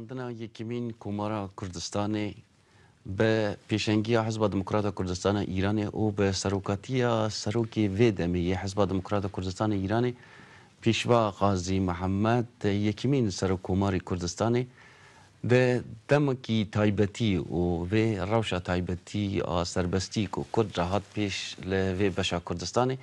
Damezrandina yekemîn Komara Kurdistanê bi pêşengiya Hizba Demokrata Kurdistana Îranê û bi serokatiya serokê vê demê yê Hizba Demokrata Kurdistana Îranê Pêşva Qazî Mihemed yekemîn Serokkomarê Kurdistanê di demekî taybetî û vê rewşa taybetî a serbestî ku Kurd re hat pêş li vê beşa Kurdistanê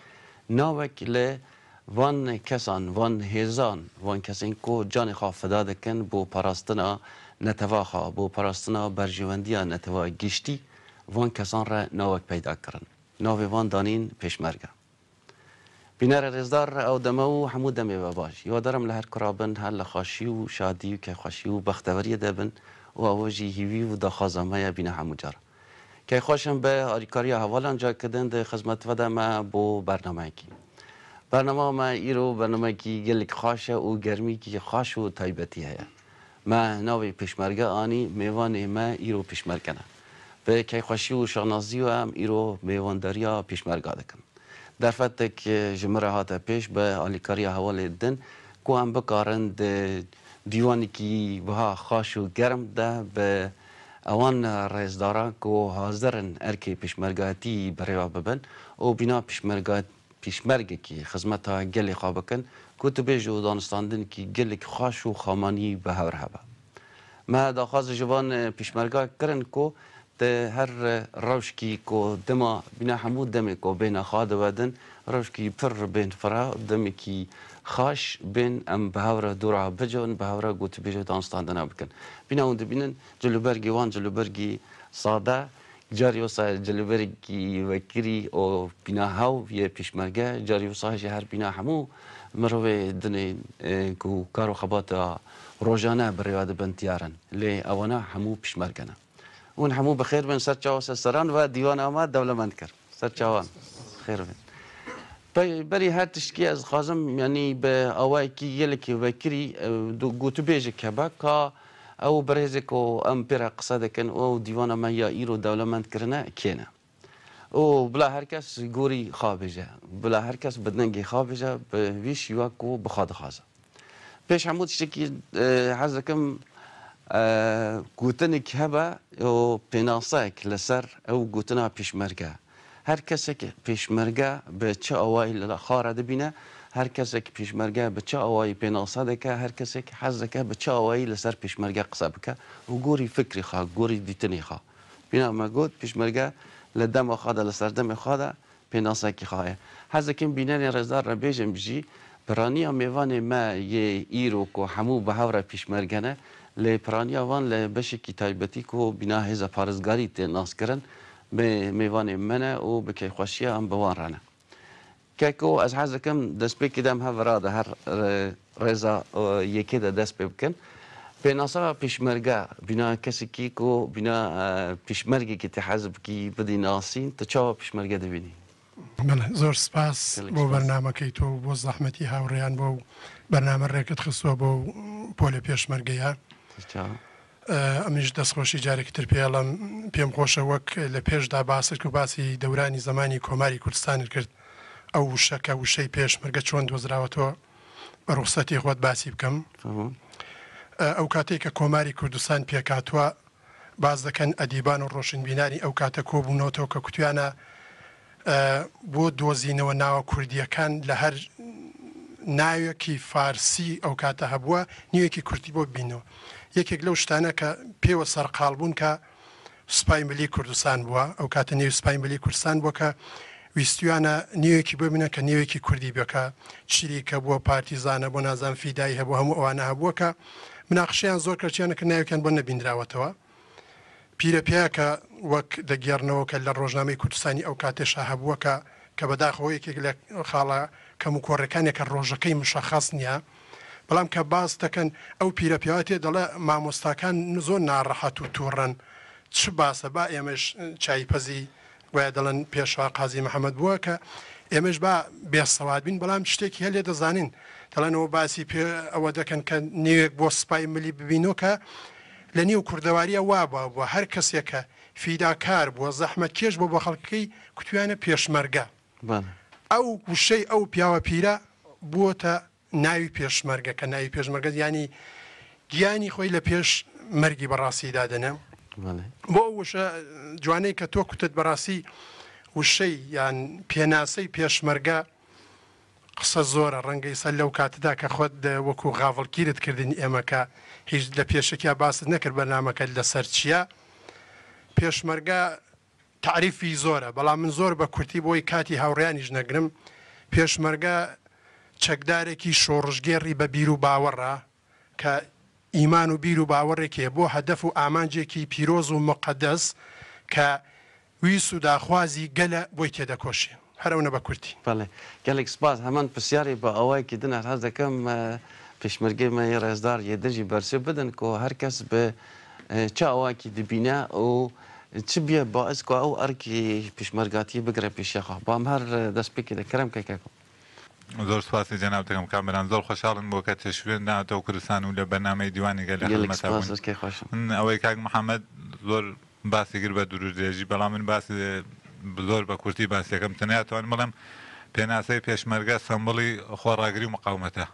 navek li Van kesan, van hêzan, van kesên ku canê xwe fida dikin bo parastina netewa xwe, bo parastina berjewendiya netewa giştî, van kesan re navek peyda kirin. Navê van danîn Pêşmerge. Bînerê rêzdar ew deme û hemû demê ve baş. Hîwadarem li her kura bin, her li xweşî û şadî û keyfxweşî û bexteweriyê de bin û ew jî hîvî û daxwaza me ye bîna hemû cara. Keyfxweş im bi alîkariya hevalan careke din di xizmetve de me bo bernameyekî. Bernameya me îro bernameyekî gelek xweş e û germîkî xweş û taybetî heye. Me navê Pêşmerge anî, mêvanê me îro pêşmerge ne. Bi keyfxweşî û şanazî em îro mêvandariya pêşmerga dikin. Derfetek ji min re hate pêş bi alîkariya hevalê din ku em bikarin di dîwanekî wiha xweş û germ de bi Ewan rêzdaran ku hazir in erkê pêşmergayetî birêve bibin û bîna pêşmergekî xizmeta gelê xwe bikin ku tibêj û danistandinekî gelek xweş û xamanî bi hev re hebe. Me daxwaz ji van pêşmerga kirin ku di her rewşkî ku dema bîna hemû demê ku bêhna xwe diwedin rewşkî pir bêhnfireh û demekî xweş bên em bi hev re dûra bicivin bi hev re gotûbêj û danistandina bikin. Bîna hûn dibînin Cilûbergê wan cilûbergî sade, carî wisa cilûbergî vekirî û bîna hew yê pêşmerge, carî wisa jî her bîna hemû mirovê dinê ku kar û xebata rojane bi rêwe dibin diyar in. Lê ewana hemû pêşmerge ne. Hûn hemû bi xêr bin ser çawa ser seran ve dîwana me dewlemend kir. Ser çawan. Xêr bin. Berî her tiştkî ez dixwazim yanî bi awayekî gelekî vekirî gotûbêjek hebe ka ew birêzê ku em pê re qise dikin û ew dîwana me ya îro dewlemend kirine kê ne. Û bila her kes gorî xwe bêje. Bila her kes bi dengê xwe bêje bi vî şîwa ku bi xwe dixwaze. Pêş hemû tiştekî hez dikim gotinek hebe û pênaseyek li ser ew gotina pêşmerge. Her kesek pêşmerge bi çi awayî li xwe re dibîne, her kesek pêşmerge bi çi awayî pênase dike, her kesek hez dike bi çi awayî li ser pêşmerge qise bike û gorî fikrê xwe, gorî dîtinê xwe. Bîna me got pêşmerge li dema xwe de, li serdemê xwe de Pênasekî xwe heye. Hez dikim bînerên rêzdar re bêjim jî, piraniya mêvanê me yê îro ku hemû bi hev re pîşmerge ne, lê piraniya van li beşekî taybetî ku bîna hêza parêzgarî tê naskirin, bi mêvanê me ne û bi keyfxweşiya em bi wan re ne. Keko ez hez dikim destpêkê de em hev ra di her rêza yekê de dest pê bikin. Pênasa pêşmerge, bîna kesekî ku bîna pêşmergekî tê hez bikî bidî nasîn, tu çawa pêşmerge dibînî? Belê, zor spas bo bernamekey to û bo zehmetî hawrêyan bo bername rêkit xistiwe bo polê pêşmergeya. ئەمنیش دەستخۆشی جارێکی تر پێ ئەڵێم پێم خۆشە وەک لە پێشدا باست کرد باسی دەورانی زەمانی کۆماری کوردستانت کرد ئەو وشە کە وشەی پێشمەرگە چۆن دۆزراوەتەوە بە ڕوخسەتی خۆت باسی بکەم ئەو کاتێک کە کۆماری کوردستان پێکاتوە باس دەکەن ئەدیبان و ڕۆشنبینانی ئەو کاتە کۆبوونەوەتەوە کە کوتویانە بۆ دۆزینەوە ناوە کوردییەکان لە هەر ناوێکی فارسی ئەو کاتە هەبووە نیوێکی کوردی بۆ ببینەوە. یەکێک لەو شتانە کە پێوە سەرقاڵ بوون کە سوپای ملی کوردستان بووە، ئەو کاتە نێوی سوپای ملی کوردستان بووە کە ویستویانە نێوێکی بۆ ببینن کە نێوێکی کوردی بێ کە چریک هەبووە، پارتیزان هەبووە، نازانم فیدایی هەبووە، هەموو ئەوانە هەبووە کە مناقشەیان زۆر کرد چیانە کە ناوێکیان بۆ نەبیندراوەتەوە. پیرەپیاکە وەک دەگێڕنەوە کە لە ڕۆژنامەی کوردستانی ئەو کاتەشا هەبووە کە کە بەداخەوە یەکێک لە خاڵە کەموکۆڕەکانە کە ڕۆژەکەی مشەخەس نییە بەڵام کە باس دەکەن ئەو پیرەپیاوە تێ دەڵێ مامۆستاکان زۆر ناڕەحەت و تووڕەن چ باسە با ئێمەش چای پەزی گوایە دەڵێن پێشەوا قازی محەمەد بووە کە ئێمەش با بێ سەواد بین بەڵام شتێکی هەر لێ دەزانین دەڵێن ئەوە باسی پێ ئەوە دەکەن کە نێوێک بۆ سپای ملی ببینەوە کە لە نێو کوردەوارییا وا باو بووە هەر کەسێک کە فیداکار بووە زەحمەتکێش بووە بۆ خەڵکەکەی کوتویانە پێشمەرگە ئەو وشەی ئەو پیاوە پیرە بووەتە ناوی پێشمەرگە کە ناوی پێشمەرگە یانی گیانی خۆی لە پێش مەرگی بەڕاستی دادەنێم. بۆ ئەو وشە جوانەی کە تۆ کوتت بەڕاستی وشەی یان پێناسەی پێشمەرگە قسە زۆرە ڕەنگە ئیستا لەو کاتەدا کە خۆت وەکو غاڤڵکیرت کردین ئێمە کە هیچ لە پێشەکیا باست نەکرد بەرنامەکەت لەسەر چیە پێشمەرگە تەعریفی زۆرە بەڵام من زۆر بە کورتی بۆی کاتی هاوڕێیانیش نەگرم پێشمەرگە چەکدارێکی شۆڕشگێڕی بە بیرو باوەڕە کە ئیمان و بیر و باوەڕێک هەیە بۆ هەدەف و ئامانجێکی پیرۆز و موقەدەس کە ویست و داخوازی گەلە بۆی تێدەکۆشێ. هەر ئەونە بە کورتی. بەڵێ گەلێک سپاس. هەمان پرسیارێ بە ئاوایەکی دن هەر حەز دەکەم پێشمەرگەی مە یێ ڕێزدار یێ دن ژی بەرسڤ بدن کو هەر کەس بە چ ئاوایەکی دبینە و چ بیە بائس کو ئەو ئەرکی پێشمەرگاتیە بگرە پێشیا خوا. با ئەم هەر دەست پێ دە کەرەم کە کاکۆ. زۆر سوپاسی جەنابت دەکەم کامەران زۆر خۆشحاڵم بۆ کە تەشریفت ناوەتەوە کوردستان و لە بەرنامەی دیوانی گەل لە گەلێک خزمەتا سپاس بووین. زۆر کەیفخۆشم. من ئەوەی کاک محەمەد زۆر باسی کرد بە دوور و درێژی بەڵام من باسی زۆر بە کورتی باسی ئەکەم تەنیا توانم بڵێم پێناسەی پێشمەرگە سەمبوڵی خۆڕاگری و مقاومەتە.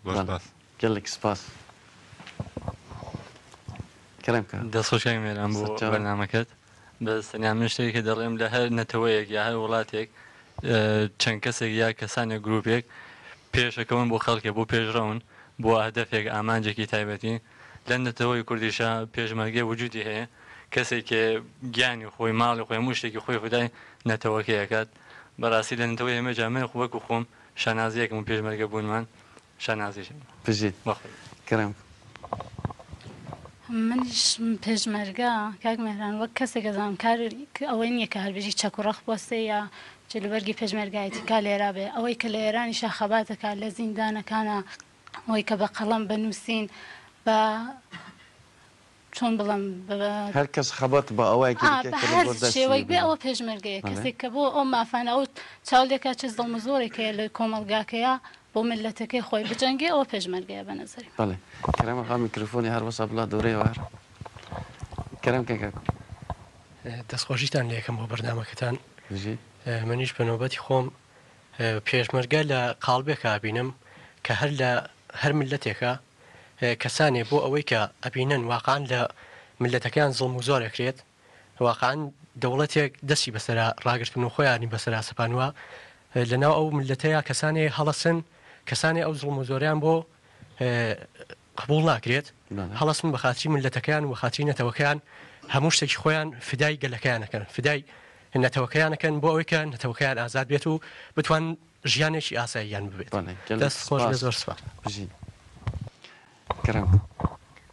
زۆر بەڵێ سپاس. گەلێک سپاس. کەرەم کە. دەست خۆش کاک مێران بۆ سەرچاوە. بەرنامەکەت. بەس تەنیا من شتێک کە دەڵێم لە هەر نەتەوەیەک یا هەر وڵاتێک چەند کەسێک یا کەسانێک گروپێک پێشەکەون بۆ خەڵکێ بۆ پێشڕەون بۆ ئەهدەفێک ئامانجێکی تایبەتی لە نەتەوەی کوردیشا پێشمەرگەی وجودی هەیە کەسێکێ گیانی خۆی ماڵی خۆی هەموو شتێکی خۆی فدای نەتەوەکەی ئەکات بەڕاستی لە نەتەوەی ئێمەجا من وەکو خۆم شانازیەکم و پێشمەرگە بوونمان شانازیشم. بژیت. بەخۆی. کەرەم. منیش پێشمەرگە کاک مێهران وەک کەسێک ئەزانم کار ئەوەی نییە کە هەربژی چەک و ڕەخ بوەستێ یا جلوبەرگی پێشمەرگایەتی کا لێرا بێ ئەوەی کە لە ئێرانیشا خەبات ئەکا لە زیندانەکانا ئەوەی کە بە قەڵەم بە نووسین بە چۆن بڵێم بە هەر کەس خەبات بە ئاوایەکی ئا دیکە بە کە لە هەر بۆر دەستی شێوەیەک بێ بێ. ئەوە پێشمەرگەیە بەڵێ. کەسێک کە بۆ ئەو مافانە ئەو چاو لێکا چ زوڵم و زۆرێک هەیە لە کۆمەڵگاکەیا بۆ میللەتەکەی خۆی بجەنگێ ئەوە پێشمەرگەیە بە نەزەری من. بەڵێ کەرەم ئاغا میکرۆفۆنی هەر وەسا بڵا دۆرەی وەر کەرەم کە کاکۆ. دەستخۆشیتان لێکەم بۆ بەرنامەکەتان. بژی. منیش بە نۆبەتی خۆم پێشمەرگە لە قاڵبێکا ئەبینم کە هەر لە هەر میللەتێکا کەسانێ بۆ ئەوەی کە ئەبینن واقعەن لە میللەتەکەیان زوڵم و زۆر ئەکرێت واقعەن دەوڵەتێک دەستی بەسەرا ڕاگرتون و خۆیانی بەسەرا سەپانوە لە ناو ئەو میللەتەیا کەسانێ هەڵەسن کەسانێ ئەو زوڵم و زۆرەیان بۆ قبوڵ ناکرێت هەڵەسن بە خاتری میللەتەکەیان و بە خاتری نەتەوەکەیان هەموو شتێکی خۆیان فدای گەلەکەیان ئەکەن فدای نەتەوەکەیان ئەکەن بۆ ئەوەی کە نەتەوەکەیان ئازاد بێت و بتوان ژیانێکی ئاساییان ببێت. دەست خۆش بێ زۆر سوپاس. بژین کەرەم.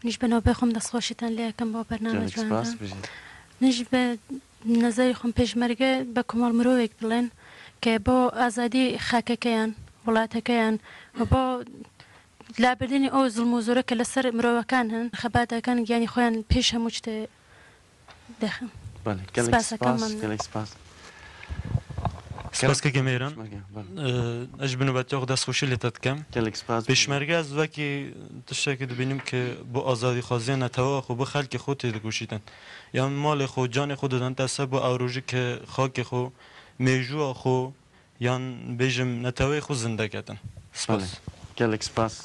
منیش بە نۆبەی خۆم دەستخۆشیتان لێ ئەکەم بۆ بەرنامە گەلێک سپاس جوانتان. بژین. منیش بە نەزەری خۆم پێشمەرگە بە کۆمەڵ مرۆوێک بڵێن کە بۆ ئازادی خاکەکەیان وڵاتەکەیان و بۆ لابردنی ئەو زوڵم و زۆرە کە لەسەر مرۆوەکان هەن خەبات ئەکەن گیانی خۆیان پێش هەموو شتێ دەخەن. بەڵێ گەلێک سپاسەکەم سپاس مەمنون. گەلێک سپاس. سپاس کەکە مێران پێشمەرگە بەڵێ. ئەژ بنوبەتیاخ دەستخۆشی لێ تە دکەم. گەلێک سپاس بژی. پێشمەرگە ئەز وەکی تشتێکی دبینم کە بۆ ئازادیخوازیە نەتەوە خۆ بۆ خەلکی خۆ تێدکوشیتن یان ماڵێ خۆ جانێ خۆ ددەن تە بۆ ئەو ڕۆژی کە خاکێ خۆ مێژووە خۆ یان بێژم نەتەوەی خۆ زندەکەتن. بەڵێ سپاس. گەلێک سپاس.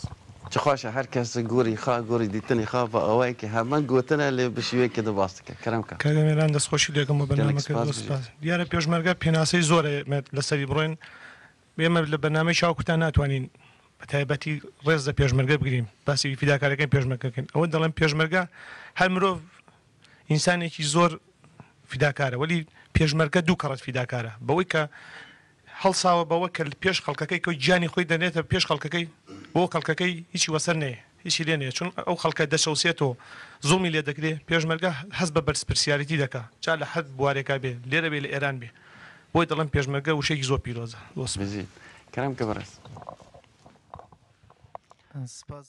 چ خواشە هەر کەس گۆری خا گۆری دیتنی خا بە ئاوایەکی هەمان گۆتنە لێ بە شیوەیەکی دی باس دکە کەرەم کە. کاک ئەمیران دەستخۆشی لێکەم بۆ گەلێک بەرنامەکەت سپاس زۆر بژیت. سپاس. دیارە پێشمەرگە پێناسەی زۆرە ئێمە لەسەری بڕۆین ئێمە لە بەرنامەی چاوکوتان ناتوانین بە تایبەتی ڕێز لە پێشمەرگە بگرین باسی فیداکارەکەی پێشمەرگە بکەین ئەوە دەڵێم پێشمەرگە هەر مرۆڤ ئینسانێکی زۆر فیداکارە وەلی پێشمەرگە دوو کەڕەت فیداکارە بەوەی کە هەڵساوە بەوە کە پێش خەڵکەکەی کە گیانی خۆی دەنێتە پێش خەڵکەکەی بۆ خەڵکەکەی هیچی وەسەر نەیە هیچی لێ نەیە چون ئەو خەڵکە دەچەوسێتەوە زوڵمی لێ دەکرێ پێشمەرگە هەست بە بەرپرسیارێتی دەکا جا لە هەر بوارێکا بێ لێرە بێ لە ئێران بێ بۆی دەڵێم پێشمەرگە وشەیەکی زۆر پیرۆزە زۆر سپاس. بژیت کەرەم کە بەڕێز. سپاس.